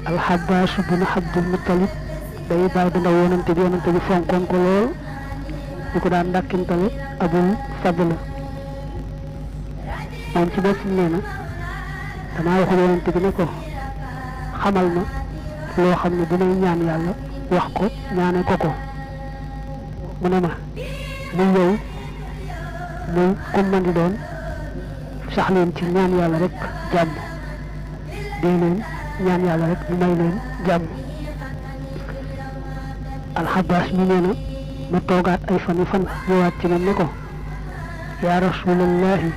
Al-Habbaas bin Abdul Muttalib day baay bi ndaw yonante bi fonkoon ko lool di ko daan dàkkintale Abul Fadl moom ci boppam nee na damaa waxul yonante bi ne ko xamal ma loo xam ne dinay ñaan yàlla wax ko ñaane ko mu ne ma muy yow muy ku mën di doon sax leen ci ñaan yàlla rek jàmm dee leen ñaan yàlla rek mu may leen jàmm. Al-Habbaas mi nee na ma toogaat ay fan ñëwaat ci man ne ko yaa rasulallahi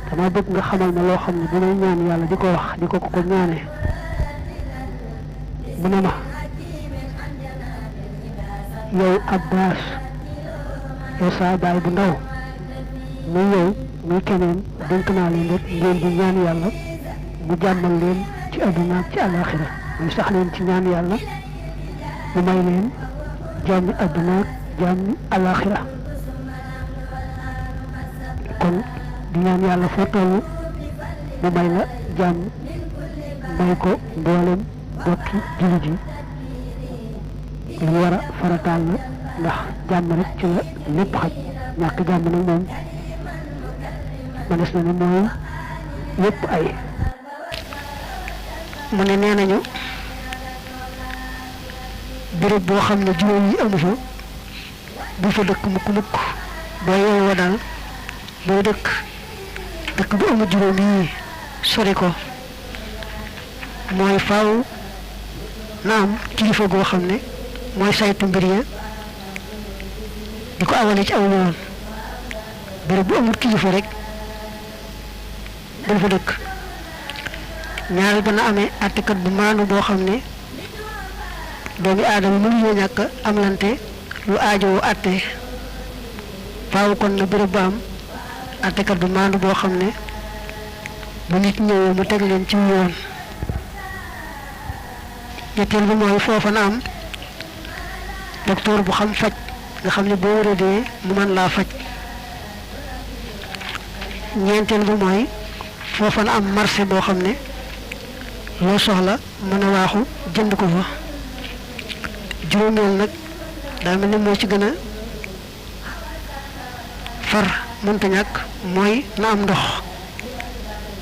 dama bëgg nga xamal ma loo xam ne dinay ñaan yàlla di ko wax di ko ñaane mu ne ma yow Abbaas yow saa baay bu ndaw muy yow muy keneen dénk naa leen rek ngeen di ñaan yàlla mu jàmmal leen ci àdduna ak ci àllaaxira muy sax leen ci ñaan yàlla mu may leen jàmmi àdduna ak jàmmi àllaaxira kon di ñaan yàlla foo toll mu may la jàmm may ko mboolem bokki jullit yi lu war a farataal la ndax jàmm rek ci la lépp xaj ñàkk jàmm nag moom manes na ne mooy yépp ay mu ne nee nañu béréb boo xam ne juróom yi amu fa bu fa dëkk mukk boo yeewoo daal boo dëkk bu amu juróom yi sori ko mooy faaw na am kilifa goo xam ne mooy saytu mbir ya di ko awale ci aw yoon béréb bu amul kilifa rek bul fa dëkk ñaareel ba na amee àttekat bu maanu boo xam ne doomi aadama mënuñoo ñàkk amlante lu aajowoo àtte faaw kon na béréb ba am àttekat bu maanu boo xam ne bu nit ñëwee mu teg leen ci yoon ñetteel bi mooy foofa na am docteur bu xam faj nga xam ne boo wéradee mu mën laa faj ñeenteel bi mooy foofa na am marché boo xam ne loo soxla mën a waaxu jënd ko fa juróomeel nag daa mel ne moo ci gën a far mënta ñàkk mooy na am ndox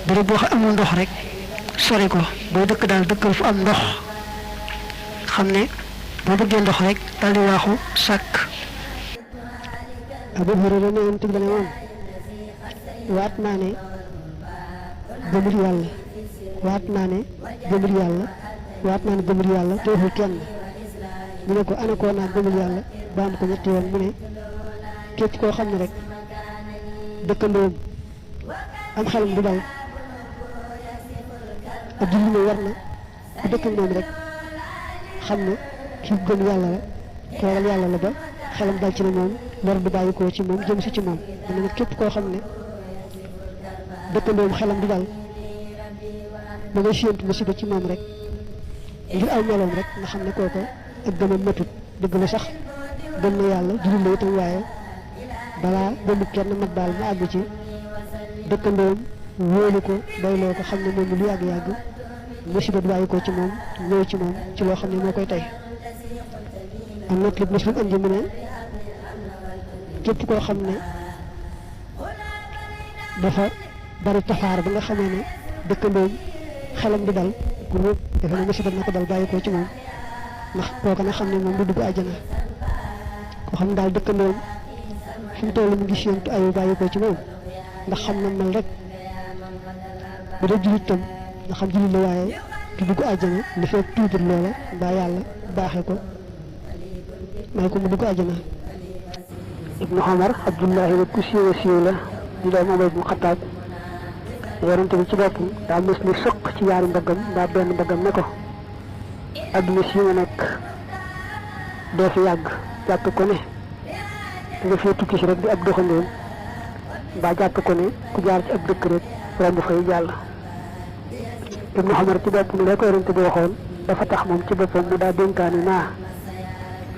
béréb boo xam amul ndox rek sori ko boo dëkk daal dëkkal fu am ndox xam ne boo bëggee ndox rek daal di waaxu sàkk. Abu Hurayra ne yonent bi ne woon waat naa ne gëmul yàlla waat naa ne gëmul yàlla te waxul kenn mu ne ko ana koo naa gëmul yàlla ba am ko ñetti yoon mu ne képp koo xam ne rek dëkkandoom am xelam du dal ak julli ne war na ku dëkk moom rek xam ne ki gëm yàlla la ko ragal yàlla la ba xelam dal ci ne moom lor du bàyyi ko ci moom jëm si ci moom mu ne képp koo xam ne dëkkandoom xelam du dal ba ngay séentu musiba ci moom rek ngir aw meloom rek nga xam ne kooko ak gëmam matut dëgg la sax gëm na yàlla jullit la itam waaye balaa gëmu kenn mat daal mu àgg ci dëkkandoom wóolu ko doyloo ko xam ne moom lu yàgg-yàgg musiba du bàyyi ko ci moom ñëw ci moom ci loo xam ne moo koy tey am na lépp muslim andi mu ne képp koo xam ne dafa bari tafaar ba nga xamee ne dëkkandoom xelam di dal ku ruub defe ne musiba na ko dal bàyyi ko ci moom ndax kooka na xam ne moom du dugg àjjana koo xam ne daal dëkkandoom fi mu toll mu ngi séentu ayu bàyyi ko ci moom ndax xam na mel rek bu dee jullit tam nga xam jullit la waaye du dugg àjjana li fekk tuutul loola mbaa yàlla baaxee ko may ko mu dugg àjjana. Ibnu Umar Abdullahi la ku siiw la di doom Umar ibnu Xattaab yonent bi ci boppam daa mës ni sëq ci yaari mbaggam mbaa benn mbaggam ne ko adduna si nga nekk doo fi yàgg jàpp ko ne nga fee tukki si rek di ab doxandéem mbaa jàpp ko ne ku jaar ci ab dëkk rek romb fay jàll. Ibnu Umar ci boppam la ko yonent bi waxoon dafa tax moom ci boppam mu daa dénkaani naa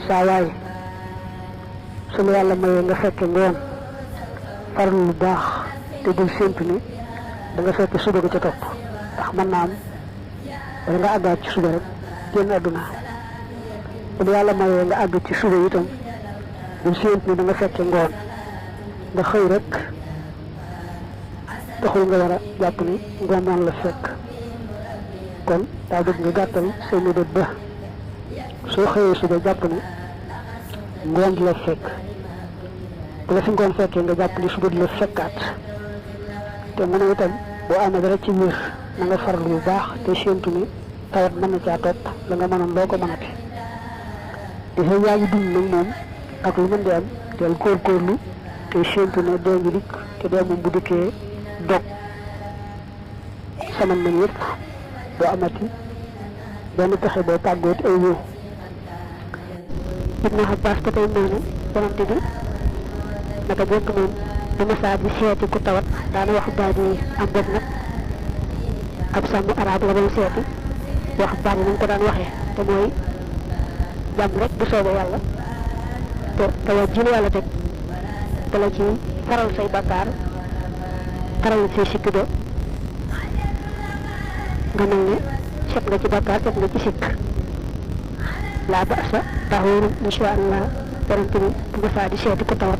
saa waay su la yàlla mayee nga fekke ngoon farlu lu baax te dul séntu ni da nga fekk suba ga ca topp ndax mën naa am wala nga àggaat ci suba rek génn àdduna bu yàlla mayee nga àgg ci suba itam bu séent ni da nga fekke ngoon nga xëy rek taxul nga war a jàpp ni ngoon noonu la fekk kon daa bëgg nga gàttal say mébét ba soo xëyee suba jàpp ni ngoon di la fekk bu la fi ngoon fekkee nga jàpp ni suba di la fekkaat te mu ne itam boo amee dara ci biir na nga farlu bu baax te séentu ni tawat mën na caa topp la nga mënoon loo ko mënati di fay yaa ngi dund nag moom ak lu mën di am teel góorgóorlu te séentu ne dee ngi dikk te dee moom bu dikkee dog saman nañ yëpp doo amati benn pexe boo tàggooti ay wéw Ibnu Abbas ba tey nee na yonante bi naka jekk moom du masaa bi seeti ku tawat daana wax baat yi am bopp nag ab sàmm arab la doon seeti wax baat yi nañ ko daan waxee te mooy jàmm rek bu soobee yàlla te tawat ji la yàlla teg te la ci faral say bakkaar faral say sikk ba nga mel ne set nga ci bakkaar set nga ci sikk laa ba sa taxawuru insha allah yonante bi bu masaa di seeti ku tawat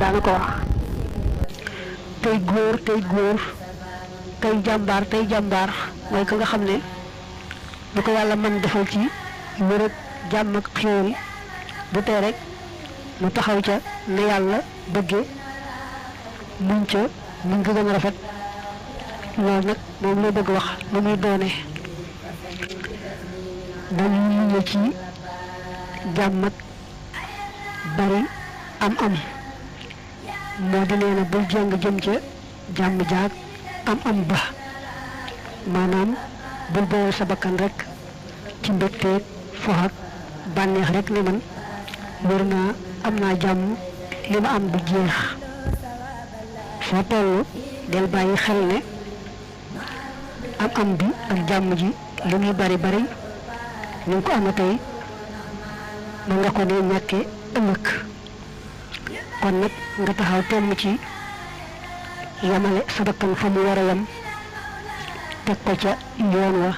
daana ko wax tey góor tey jàmbaar mooy ka nga xam ne bu ko yàlla mën defal ci wér ak jàmm ak xéewal bu tey rek mu taxaw ca ne yàlla bëggee muñ ca muñ ko gën a rafet loolu nag moom la bëgg wax lu muy doone dañu muñe ci jàmm ak bari am moo di nee na bul jàng jëm ca jàmm jaag am ba maanaam bul boole sa bakkan rek ci mbégteeg fox ak bànneex rek ne man wër naa am naa jàmm li ma am du jeex foo toll del bàyyi xel ne am bi ak jàmm ji li muy bari ni nga ko amee tey mën nga ko ne ñàkke ëllëg kon nag nga taxaw temm ci yamale sa bakkan fa mu war a yam teg ko ca yoon wa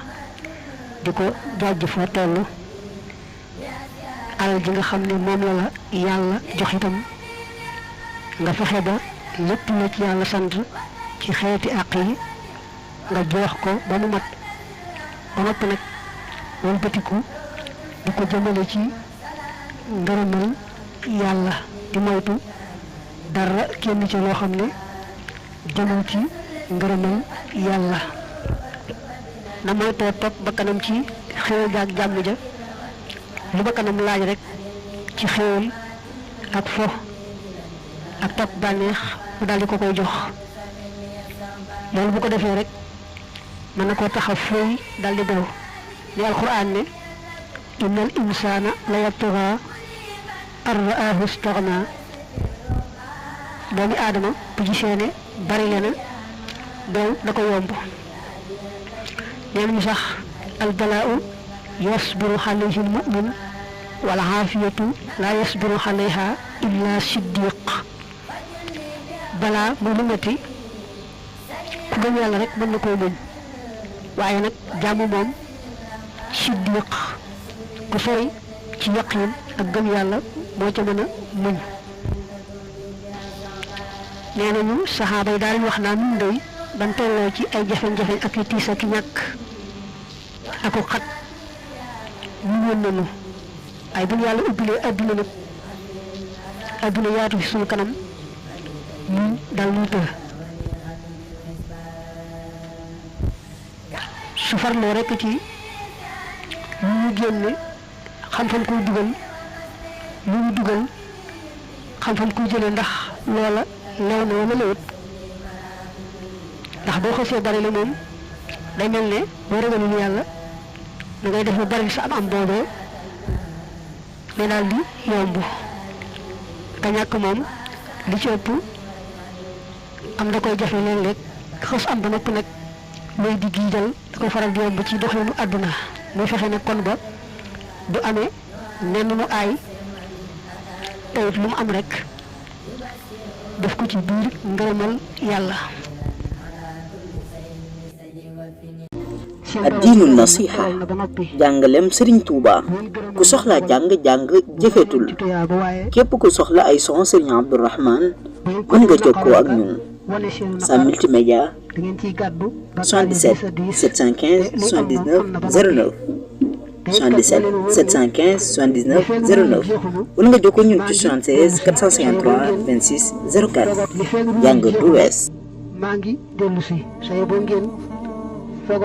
di ko jàjj foo toll alal ji nga xam ne moom la yàlla jox itam nga fexe ba lépp la ci yàlla sant ci xeeti àq yi nga jox ko ba mu mat ba noppi nag wëlbatiku di ko jëmale ci ngërëmal yàlla di moytu dara kenn ci loo xam ne jëmul ci ngërëmal yàlla na moytoo topp ba kanam ci xéwal ga ak jàmm ja lu ba kanam laaj rek ci xéwal ak fo ak topp bànneex mu daal di ko koy jox loolu bu ko defee rek mën na koo taxaw fooy daal di daw li alquran ne innal insana la yatgha an ra'ahu istaghna doomi aadama bu gisee ne bari le na daw da ko yomb neen ñu sax albalaa'u yasbiru alayhi almu'min wal aafiyatu la yasbiru alayha illa siddiq balaa mu lu metti ku gëm yàlla rek mën na koo muñ waaye nag jàmm moom siddiq ku sori ci yaqin ak gëm yàlla moo ca mën a muñ nee nañu saxaaba yi daal wax naa nun day ban tolloo ci ay jafe-jafe ak i tiis ak i ñàkk ako xat muñoon nañu ay bu ñu yàlla ubbilee adduna nag adduna yaatu fi suñu kanam muñ dal ñu të su farloo rekk ci lu ñu génne xam fan koy dugal lu ñu dugal xam fan koy jële ndax loola lew na wala lewut ndax boo xasee bari la moom day mel ne boo ragalul yàlla da ngay def lu bari sa am boobee ne daal di yomb te ñàkk moom li ci ëpp am da koy jafe léeg-léeg xas am ba noppi nag muy di giidal da koy faral di yomb ci doxinu àdduna muy fexe nag kon ba du amee nenn mu aay tawit lu mu am rek def ko ci biir ngërëmal yàlla addiinu nasiha jàngalem Sëriñ Tuuba ku soxla jàng jëfetul képp ku soxla ay son Sëriñ Abdourahmane mën nga jokkoo ak ñun sa multimédia 77 715 79 09 77 715 79 09 wala nga jokkoo ñun ci 76 453 26 04 jàng du wees. maa ngi dellu si say boo ngeen foog